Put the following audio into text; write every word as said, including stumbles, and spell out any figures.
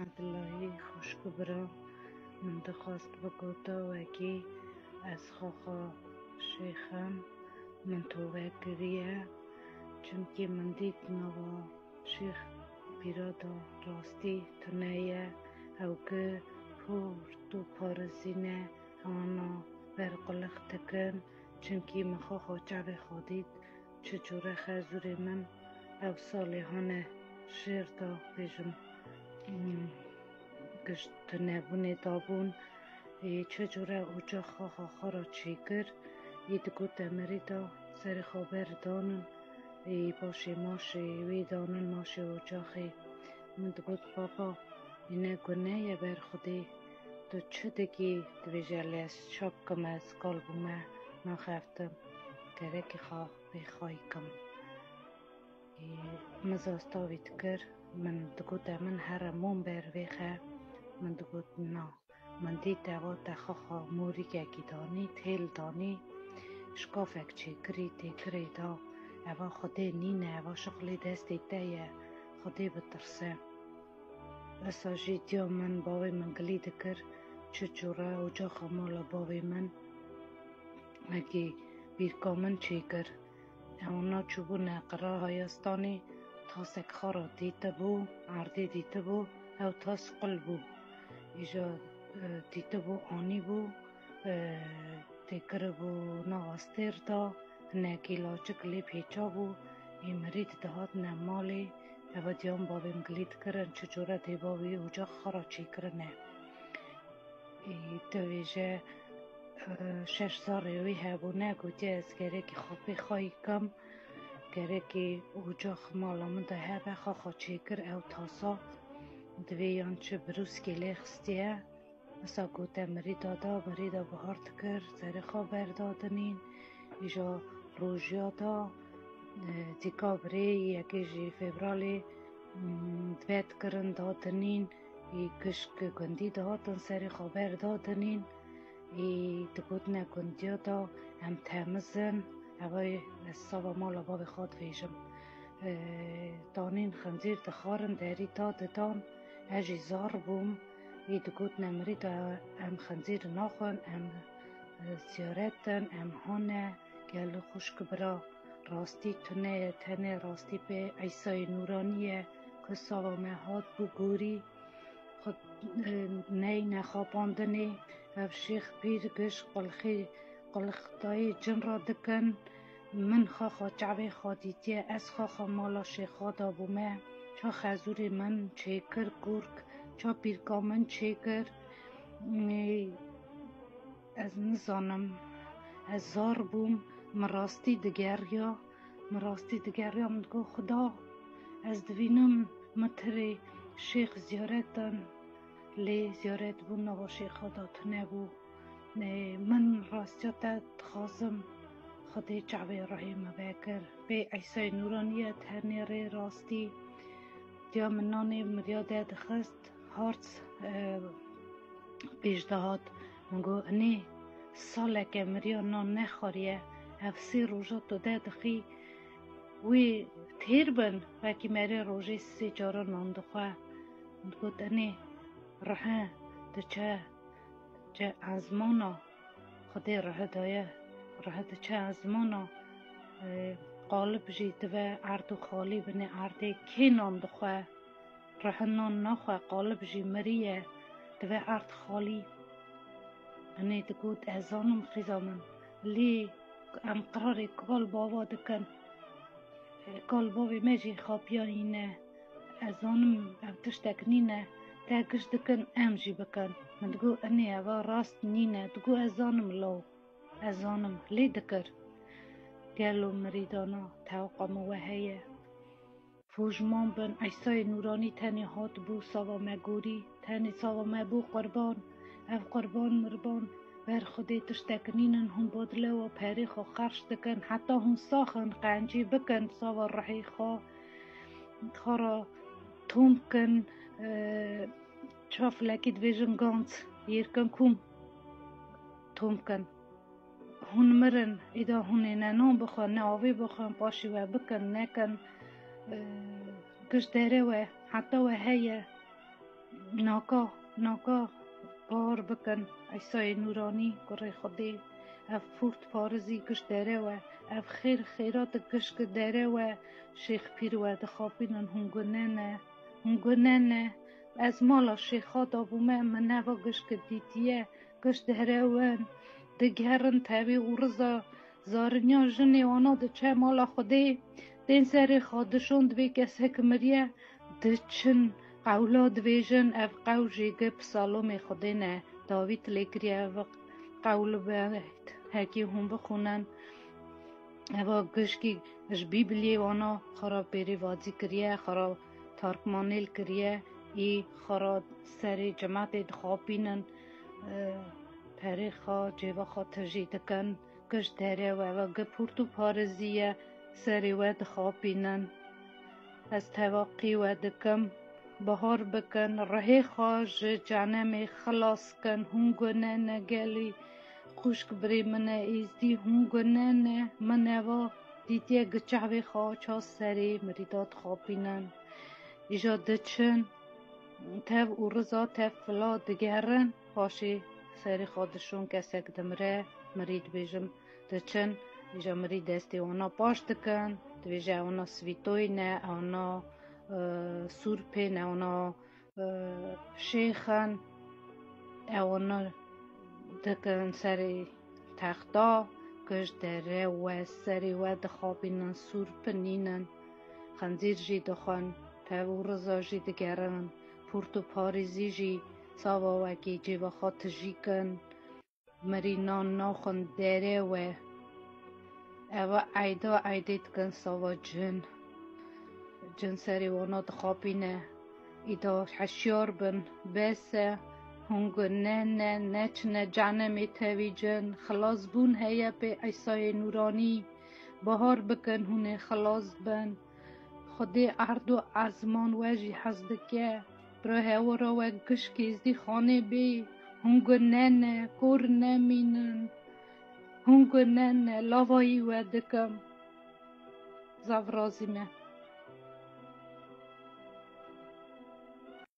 Abdulahî xwişk û bira, min dixwest bigota wekî ez xaxa şêx im, min tove kiriye, çimkî min dît nava şêx pîra de rastî tune ye, ew ki hurt û parizî ne, wana ber qulix dikin, çimkî min xaxa çavê xwe dît, çi cûre xezûrê min ew salê hane şêr da bêjim, hmm, gişt tunebûnê dabûn, ê, çi cûre ocaxa xwe xwe re çêkir, ê, digot, Emirî da serê xwe berdanin, ê, başê maşê wê danin maşê ocaxê. Min digot, Baba, ê ne gune ye ber Xwedê, tu çi dikî? Dibêje, Lê ez ça bikim, ez kal bûme, naxeftim, gerekî xwe pê xayî kim. Ê, min zasta wî dikir, min digote, Min here mûm ber vêxe. Min digot, Na. Min dît eva te xaxa morîkekî danî, têl danî, şikafek çêkirî, têkirê da. Eva Xwedê nîne, eva şixulê destê te ye, Xwedê bitirse. Esa jî diya min bavê min gilî dikir, çi cûre ocaxa mala bavê min, wekî bîrka min çêkir. Ewana çûbûne qira Hayastanê, tasek xwe re dîtibû, erdê dîtibû, ew tas qul bû. Îja, e, dîtibû, anîbû, e, têkiribû nav astêr de, hinekî laçik lê pêça bû, ê mirîd dihatine malê, eva diyan bavê min gilî dikirin, çi cûre dê bavê ocaxa xwe re çêkirine. Ê, dibêje, e, şeş zarê wî hebûne, gotiye, Ez gerekî xwe pê xayî kim, gerekî ocax mala min de hebe, xwe xwe çêkir ew tasa, divê yan çi birûskê lê xistiye. Esa gote, Mirîda da, mirîda bihar dikir, serê xwe berda dinîn, îja rojiya da, e, dîka birê yekê jî fevralê, mm, dibe dikirin da dinîn, ê gişk gundî dihatin serê xwe berda dinîn, ê digotine gundiya da, Em temiz in, eva ez sava mala bavê xwe dibêjim. E, danîn xinzîr dixwarin, derî da didan, ez jî zar bûm, ê digotine mirîda, Em xinzîr naxwin, em, e, ziyaret in, em hane, gelo xwişk bira, rastî tune ye, tenê rastî pê Îsayê Nûranî ye, ku sava me hat bû gorî, xwe, e, neyne xapandinê, ev şêx pîr giş qulxê, qulixtayê cin re dikin, min xaxa çavê xwe dîtiye, ez xaxa mala şêxa de bûme, ça xezûrê min çêkir kûrk, ça pîrka min çêkir, ê, ez nizanim, ez zar bûm, min rastî digeriya, min rastî digeriya, min digot, Xuda, ez divînim mitirê şêx ziyaret dan, lê ziyaret bûn nava şêxa de tune bû. Ê, min rastiya te dixwazim, Xwedê çavê rihê min vekir. Pê Îsayê Nûranî ye, tenê rê rastî. Diya min nanê miriya de dixist, hart, e, pêş dihat. Min got, Inê saleke miriya nan nexwariye, ev sê roja tu de dixî, wê têr bin, wekî merê rojê sê cara nan dixwe. Min got, Inê rihe diçe, çi ezmana, Xwedê rihe daye, rihe diçe ezmana, e, qalib jî dive erd û xalî, binê erdê kê nan dixwe, rihe nan naxwe, qalib jî miriye, dive erd xalî. Hinê digot, Ez zanim xîza min, lê em qirarê kal bava dikin. Kal bavê me jî xapiya nîne. Ez zanim ev tiştek nîne, te giş dikin, em jî bikin. Min digot, Inê eva rast nîne. Digot, Ez zanim law. Ez zanim, lê dikir. Gelo mirîdana tewaqa min we heye? Fojman bin, Îsayê Nûranî tenê hat bû sava me gorî, tenê sava me bû qurban. Ev qurban mirban ber Xwedê tiştek nînin, hûn badilewa perê xwe xerc dikin, heta hûn sax in, qencî bikin, sava rihê xwe, xwe re tom kin, e, çaflekî dibêjin ganc, yêrkin kûm tom kin. Hûn mirin, îda hûn ê ne nan bixwin, ne avê bixwin, paşî we bikin, nekin, e, giş dere we, heta we heye. Naka, naka, bar bikin, Eysayê Nûranî, kurê Xwedê, ev pûrt parizî giş dere we, ev xêr xêrat gişk dere we, şêx pîr we dixapînin, hûn gune ne, hûn gune ne. Ez mala şêxa da bûme, min neva gişk dîtiye, giş dere win, digerin tevî û riza. Zariniya jinê wana diçe mala Xwedê, tên serê xadişon dibê kesek miriye, diçin qewla dibêjin, ev qewl jê gi psalomê Xwedê ne, Dawîd lê kiriye, ev qewl be hekî hûn bixwînin. Eva gişkî ji Bîbliyê wana xwe ra pêrîvazî kiriye, xwe ra tarkmanêl kiriye, î xwe ra serê cematê dixapînin, e, perê xwe, cêva xwe tijî dikin. Giş dere we, we gi pûrt û parizî ye, serê we dixapînin. Ez tevaqî we dikim, bahar bikin, rihê xwe ji cenemê xilas kin, hûn gune ne gelî, xwişk birê min e êzdî, hûn gune ne, min eva dîtiye gi çavê xwe ça serê mirîda dixapînin. Îja diçin, tev û riza tev fila digerin, paşê serê xwe dişon, kesek dimire, mirî dibêjim diçin, îja mirî destê wana paş dikin, dibêje ewna svîtoyî ne, ewna, e, sûrpê ne, ewna, e, şêxin, ewna dikin serê texta, giş dere we, serê we dixapînin, sûr pinînin, xenzîr jî dixwin, tev û riza jî digerin, pûrt û parîzî jî sava wekî cêva xwe tijî kin, mirî nan naxwin dere we. Eva eyda eydê dikin sava cin. Cin serê wana dixapîne. Îda heşyar bin, bes e, hûn gune ne, neçine cenemê tevî cin, xilasbûn heye pê Eysayê Nûranî, bahar bikin hûn ê xilas bin. Xwedê erd û ezman we jî hez dike, bira hewara we gişkê êzdî xanê bê, hûn gune ne, kor nemînin, hûn gune ne, lavayî we dikim. Zaf razî me.